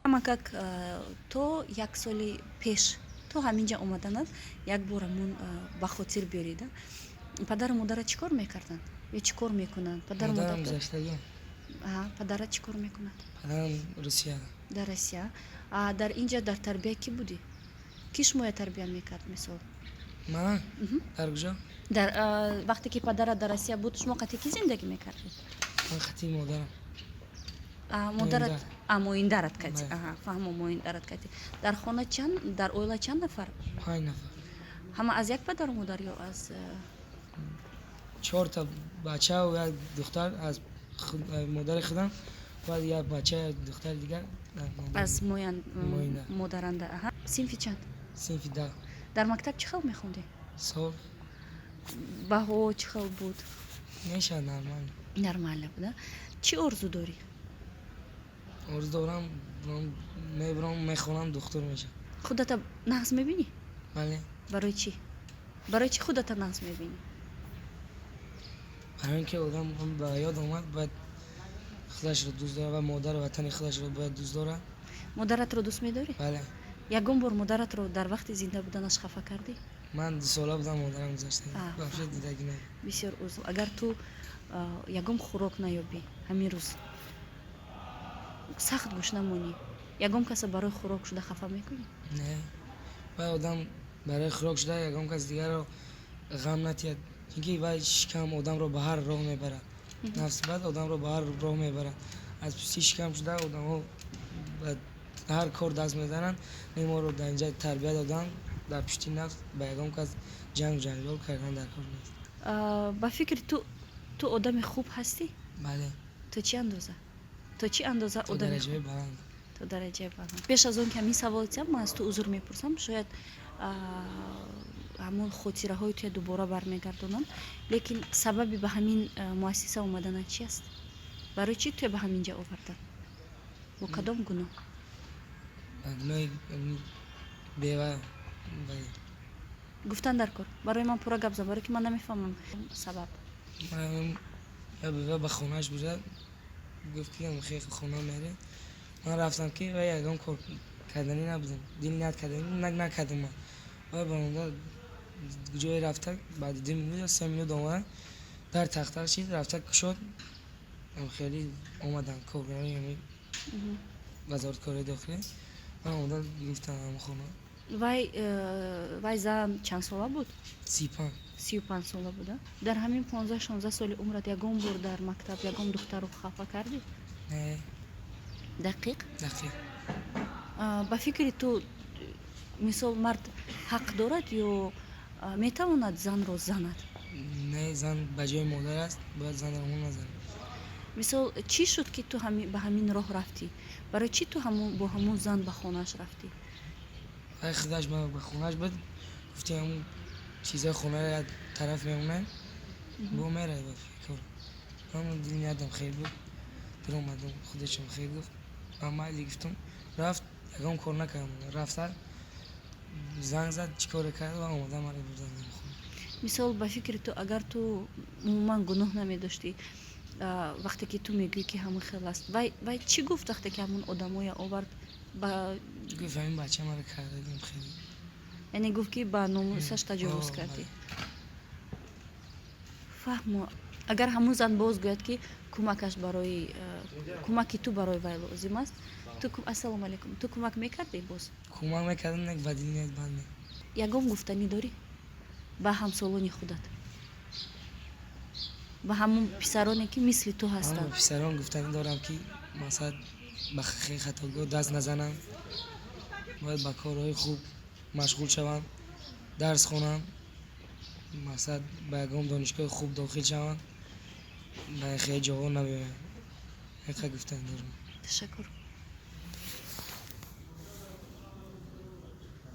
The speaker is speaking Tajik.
Камакак то як соли пеш, то ҳаминҷа омаданат, як бор ҳамун ба хотир биёрида. Падару модарат чӣ кор мекарданд ё чӣ кор мекунанд? Падару Модарам модар гузаштагӣ. Падарат чӣ кор мекунад? Падарам Русия. Дар Россия. А дар инҷа дар тарбия кӣ будӣ? Кӣ шумоя тарбия мекард, мисол? Ман дар куҷо? Дар вақте ки падарат дар Россия буд, шумо қати кӣ зиндагӣ мекардед? Ман қати модарам. Модарат. Моиндар. А, моиндарат кати. Бале. Аҳа, фаҳмо, моиндарат кати. Дар хона чанд, дар оила чанд нафар? Панҷ нафар. Ҳама аз як падару модар ё аз Чорта бачаву як духтар аз модари худам, баъд як бача, як духтари дигар аз аз моян Моиндар. Модаранда. Аҳа, синфи чанд? Синфи 10. Дар мактаб чӣ хел мехондӣ? Сол. Баҳо чӣ хел буд? Мешавад, нормально. Нормально буда. Чӣ орзу дорӣ? Орзу дорам, мебурам, мехонам, духтур мешавам. Худата нағз мебинӣ? Бале. Барои чӣ, барои чӣ худата нағз мебинӣ? Барои ин ки одам ба ёд омад, бояд худашро дӯст дорад ва модару ватани худашро бояд дӯст дорад. Модаратро дӯст медорӣ? Бале. Ягон бор модаратро дар вақти зинда буданаш хафа кардӣ? Ман 2 сола будам, модарам гузашта. Вообще дидагӣ набуд. Бисёр узр. Агар ту ягон хӯрок наёбӣ, ҳамин рӯз сахт гушна монӣ, ягон каса барои хӯрок шуда хафа мекунӣ? Не, бояд одам барои хӯрок шуда ягон кас дигарро ғам натиҳад, чунки вай шикам одамро ба ҳар роҳ мебарад, нафси бад одамро ба ҳар роҳ мебарад. Аз пушти шикам шуда одамҳо ба ҳар кор даст мезананд. Не, моро дар инҷа тарбия доданд, дар пушти нафс ба ягон кас ҷангу ҷанҷол кардан дар кор нест. Ба фикри ту, ту одами хуб ҳастӣ? Бале. То чӣ андоза, то чӣ андоза То одами дараҷаи хуб? Баланд. То дараҷаи баланд. Пеш аз он ки ҳамин савол тиям, ман аз ту узр мепурсам, шояд ҳамон хотираҳои туя дубора бармегардонам, лекин сабаби ба ҳамин муассиса омаданат чи аст? Барои чӣ туя ба ҳамин ҷа овардан? Бо кадом гуноҳ? Ба гуноҳи бева, бале. Гуфтан дар кор, барои ман пурра гап зан, барое ки ман намефаҳмам сабаб. Ман я бева ба хонааш буда, гуфт ки хе хона мере. Ман рафтам, ки вай ягон кор карданӣ набудам, дил ният карданӣ накардам. Ман вай баромада ҷое рафта, баъди 2 минут ё 3 минут омада, дар тахта шид, рафта кушод. Хеле омадан коргарони ҳами вазорати корҳои дохилӣ, ман омада гирифтам ҳамон хона. Вай вай зан чанд сола буд? 35. 35 сола буда. Дар ҳамин 15-16 соли умрат ягон бор дар мактаб ягон духтарро хафа кардӣ? Не. Дақиқ? Дақиқ. Ба фикри ту, мисол, мард ҳақ дорад ё метавонад занро занад? Не, зан ба ҷои модар аст, бояд занро мо назанем. Мисол, чӣ шуд, ки ту ба ҳамин роҳ рафтӣ? Барои чӣ ту бо ҳамон зан ба хонааш рафтӣ? Вай худаш ба хонааш буд, гуфти ҳамун чизҳои хонаро як тараф мемонем, бо меравад ба фикр. Ман дил ниятам хел буд, биромадам, худашам хел гуфт, ман майли гуфтам. Рафт, ягон кор накардам, рафта занг зад, чӣ коре кард ва омада маро бурдан хона. Мисол, ба фикри ту, агар ту умуман гуноҳ намедоштӣ, вақте ки ту мегӯӣ, ки ҳамин хел аст, вай чӣ гуфт, вақте ки ҳамон одамоя овард ба Гуфт, ҳамин бача маро кардагим хеле. Яъне гуфт, ки ба номусаш таҷовуз кардӣ. Фаҳмо. Агар ҳамун зан боз гӯяд, ки кӯмакаш барои кӯмаки ту барои вай лозим аст, ту, ассалому алайкум, ту кӯмак мекардӣ боз? Кӯмак мекардам, не, ба дил ният банд не. Ягон гуфтанӣ дорӣ ба ҳамсолони худат, ба ҳамун писароне, ки мисли ту Ман ба ҳастанд? писарон гуфтанӣ дорам, ки масалан ба хел хатогиҳо даст назананд, бояд ба корҳои хуб машғул шаванд, дарс хонанд, масалан ба ягон донишгоҳи хуб дохил шаванд, ба хел ҷоҳо набиёянд. Ҳақиқа гуфтанӣ дорам. Ташаккур.